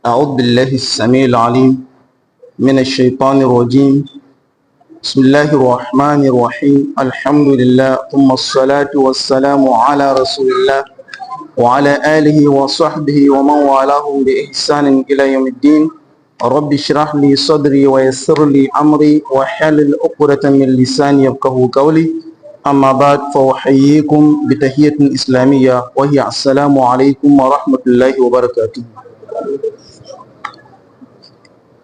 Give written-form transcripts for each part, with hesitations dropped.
أعوذ بالله السميع العليم من الشيطان الرجيم. بسم الله الرحمن الرحيم. الحمد لله، ثم الصلاة والسلام على رسول الله وعلى آله وصحبه ومن والاهم بإحسان إلى يوم الدين. رب اشرح لي صدري ويسر لي أمري واحلل عقدة من لساني يفقهوا قولي. أما بعد، فأحييكم بتحية إسلامية، وهي السلام عليكم ورحمة الله وبركاته.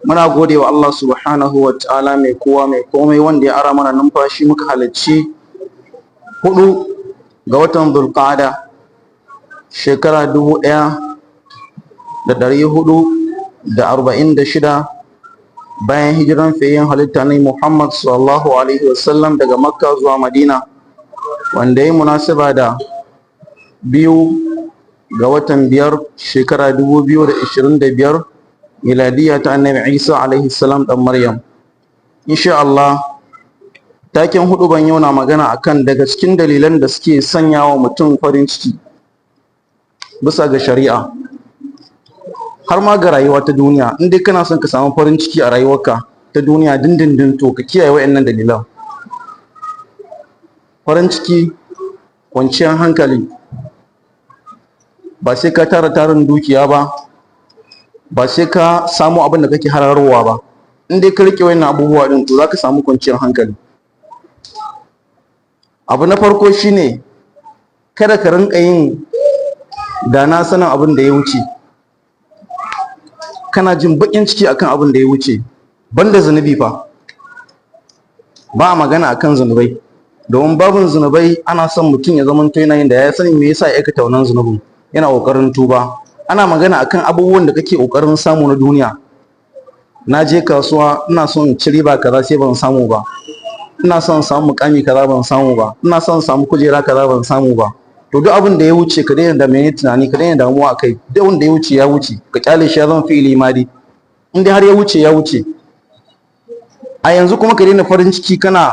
Muna gode wa Allah subhanahu wa ta'ala, mai kowa mai komai, wanda ya ara mana numfashi muka halarci 4 ga watan Dhulqa'ada, shekara 1446 bayan hijiran fiyayyen halitta ne Muhammad sallallahu alaihi wasallam daga Makka zuwa Madina, wanda ya munasaba da 2 ga watan 5, shekara 2025 miladiya ta Annabi Isa alaihi salam dan Maryam. Insha Allah, taken huɗuban yau na magana akan daga cikin dalilan da suke sanya wa mutum farin ciki bisa ga shari'a, har ma ga rayuwa ta duniya. In dai kana son ka samu farin ciki a rayuwarka ta duniya dindindin, to ka kiyaye wa'annan dalilan. Farin ciki, kwanciyar hankali, ba sai ka tara tarin dukiya ba, ba sai ka samu abin da kake hararowa ba. In dai ka rike wannan abubuwa din, to zaka samu kwanciyar hankali. Abu na farko shine kada ka rinka yin da na sanin abin da ya wuce, kana jin baƙin ciki akan abin da ya wuce. Banda zunubi fa, ba a magana akan zunubai, domin babin zunubai ana son mutum ya zama yana yin da ya sani me yasa ya aikata wannan zunubin, yana ƙoƙarin tuba. Ana magana akan abubuwan da kake ƙoƙarin samu na duniya. Na je kasuwa, ina son in ci riba kaza, sai ban samu ba. Ina son samu mukami kaza, ban samu ba. Ina son samu kujera kaza, ban samu ba. To, duk abin da ya wuce, ka daina da mene tunani, ka daina damuwa akai. Duk wanda ya wuce ya wuce, ka kyale shi, ya zama fi'ili madi. In dai har ya wuce, ya wuce. A yanzu kuma ka daina farin ciki, kana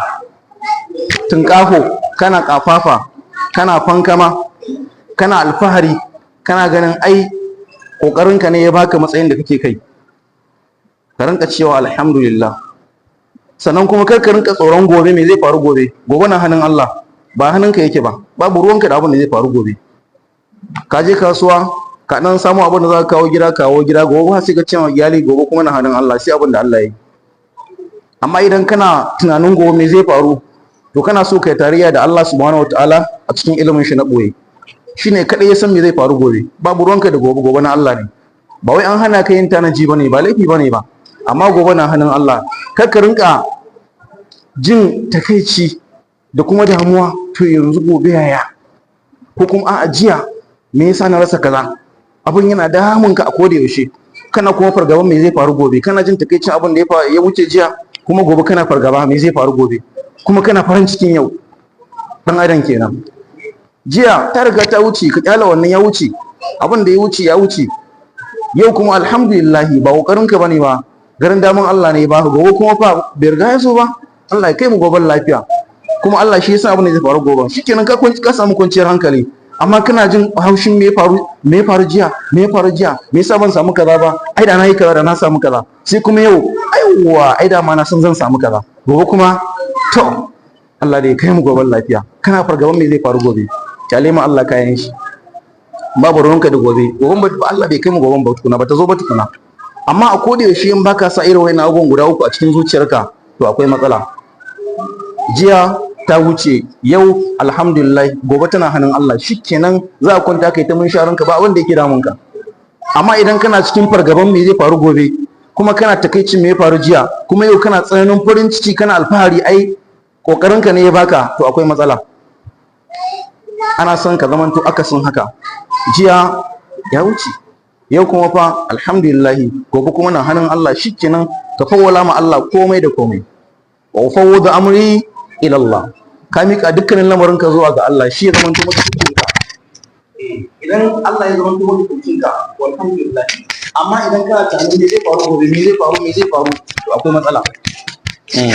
tunƙaho, kana ƙafafa, kana fankama, kana alfahari, kana ganin ai ƙoƙarinka ne ya baka matsayin da kake kai. Ka rinka cewa alhamdulillah. Sannan kuma kar ka rinka tsoron gobe, me zai faru gobe. Gobe na hannun Allah, ba hannunka yake ba. Babu ruwanka da abin da zai faru gobe. Ka je kasuwa, ka dan samu abin da za ka kawo gida, kawo gida. Gobe ba sai ka ce wa iyali, gobe kuma na hannun Allah, sai abin da Allah ya yi. Amma idan kana tunanin gobe me zai faru, to kana so kai tarayya da Allah subhanahu wataala a cikin ilimin shi na boye. Shine kadai ya san me zai faru gobe. Babu ruwanka da gobe, gobe na Allah ne. Ba wai an hana ka yin tanaji bane, ba laifi bane ba, amma gobe na hannun Allah. Kar ka rinka jin takaici da kuma damuwa, to yanzu gobe yaya? Ko kuma a'a, jiya me yasa na rasa kaza? Abin yana damun ka a koda yaushe, kana kuma fargaban me zai faru gobe. Kana jin takaicin abin da ya wuce jiya, kuma gobe kana fargaba me zai faru gobe, kuma kana farin cikin yau. Dan adam kenan. Jiya ta riga ta wuce, ka kyala wannan, ya wuce. Abin da ya wuce ya wuce. Yau kuma alhamdulillah, ba kokarin ka bane ba, garin daman Allah ne ba. Gobe kuma fa bai riga ya zo ba, Allah ya kai mu goben lafiya. Kuma Allah shi yasa abin da zai faru gobe. Shikenan, ka samu kwanciyar hankali. Amma kana jin haushin me ya faru, me ya faru jiya, me ya faru jiya, me yasa ban samu kaza ba, ai da na yi kaza da na samu kaza. Sai kuma yau, aiwa, ai da ma na san zan samu kaza. Gobe kuma, to Allah da ya kai mu goben lafiya, kana fargaban me zai faru gobe. Kyale ma Allah kayan shi, babu ruwanka da gobe. Goben ba Allah bai kai mu goben ba tukuna, ba ta zo ba tukuna. Amma a koda yaushe in baka sa irin wannan abubuwan guda uku a cikin zuciyarka, to akwai matsala. Jiya ta wuce, yau alhamdulillah, gobe tana hannun Allah. Shikenan, za a kwanta kai ta munsharinka, ba wanda yake damunka. Amma idan kana cikin fargaban me zai faru gobe, kuma kana takaicin me ya faru jiya, kuma yau kana tsananin farin ciki, kana alfahari ai kokarinka ne ya baka, to akwai matsala. Ana son ka zamanto akasin haka. Jiya ya wuce, yau kuma fa alhamdulillah, gobe kuma na hannun Allah. Shikenan, ka fawwala ma Allah komai da komai. Wa ufawwidu amri ila Allah. Ka mika dukkanin lamarinka zuwa ga Allah, shi ya zamanto maka hukunka. Idan Allah ya zamanto maka hukunka, alhamdulillah. Amma idan kana tunanin me zai faru gobe, me zai faru, me zai faru, to akwai matsala.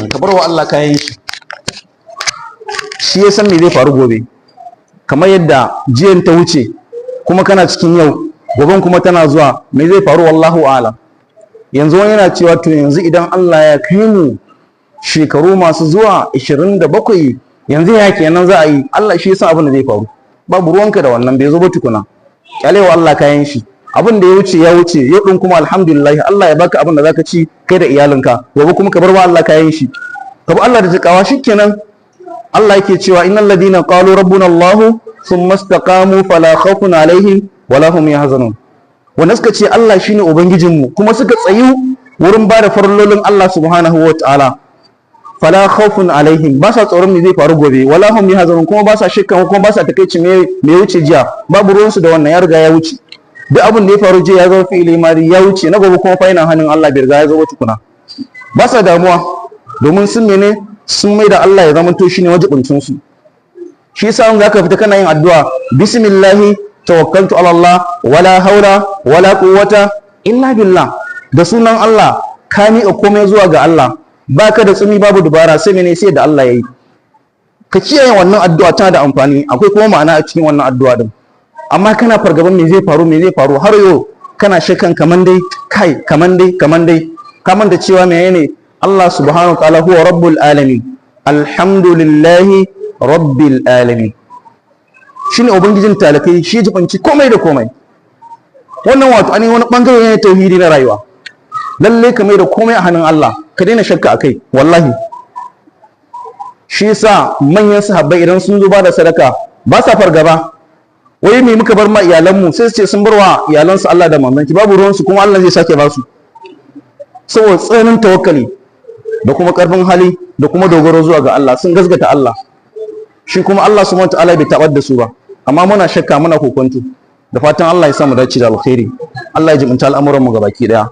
Ka bar wa Allah kayan shi, shi ya san me zai faru gobe. Kamar yadda jiyan ta wuce, kuma kana cikin yau, Goben kuma tana zuwa, me zai faru? Wallahu a'lam. Yanzu wani yana cewa, to yanzu idan Allah ya kai mu shekaru masu zuwa 27, yanzu ya kenan za a yi? Allah shi yasa abin da zai faru, babu ruwanka da wannan, bai zo ba tukuna. Kyalewa Allah kayan shi. Abin da ya wuce ya wuce. Yau din kuma alhamdulillah, Allah ya baka abin da zaka ci kai da iyalinka. Gobe kuma ka bar wa Allah kayan shi, ka bi Allah da takawa, shikenan. Allah yake cewa: "Innal ladina qalu rabbuna Allah thumma istaqamu fala khawfun alaihim wala hum yahzanun." Wanda suka ce Allah shine ubangijinmu kuma suka tsayu wurin ba da farlolin Allah subhanahu wa ta'ala, fala khawfun alaihim, ba sa tsoron me zai faru gobe, wala hum yahzanun, kuma ba sa shakka, kuma ba sa takeici me wuce jiya. Babu ruwansu da wannan, ya riga ya wuce. Duk abin da ya faru jiya ya zama fi'ili madi, ya wuce. Na gobe kuma fa yana hannun Allah, bai riga ya zo ba tukuna. Ba sa damuwa domin sun mene? Sun mai da Allah ya zama to shine majibincin su. Shi yasa in zaka fita kana yin addu'a: "Bismillahi tawakkaltu ala Allah, wala haula wala quwwata illa billah." Da sunan Allah ka miƙa komai zuwa ga Allah, baka da tsumi, babu dubara, sai mene? Sai da Allah yayi. Ka kiyaye wannan addu'a, tana da amfani, akwai kuma ma'ana a cikin wannan addu'a din. Amma kana fargaban me zai faru, me zai faru, har yau kana shakkan kaman dai kai, kaman dai, kaman dai, kaman da cewa menene? Allah subhanahu wa ta'ala huwa rabbul alamin. Alhamdulillahi rabbil alamin, shine ubangijin talakai, shi jibanci komai da komai. Wannan wato ani wani bangare ne tauhidi na rayuwa. Lalle ka mai da komai a hannun Allah, ka daina shakka akai. Wallahi shi yasa manyan sahabbai idan sun zo ba da sadaka ba sa fargaba wai me muka bar ma iyalanmu? Sai su ce sun bar wa iyalansu Allah da manzanci, babu ruwansu, kuma Allah zai sake ba su, saboda tsananin tawakkali da kuma karfin hali da kuma dogaro zuwa ga Allah. Sun gasgata Allah, shi kuma Allah subhanahu wataala bai tabar da su ba. Amma muna shakka, muna kokonto. Da fatan Allah ya sa mu dace da alkhairi, Allah ya jibinta al'amuran mu gabaki daya.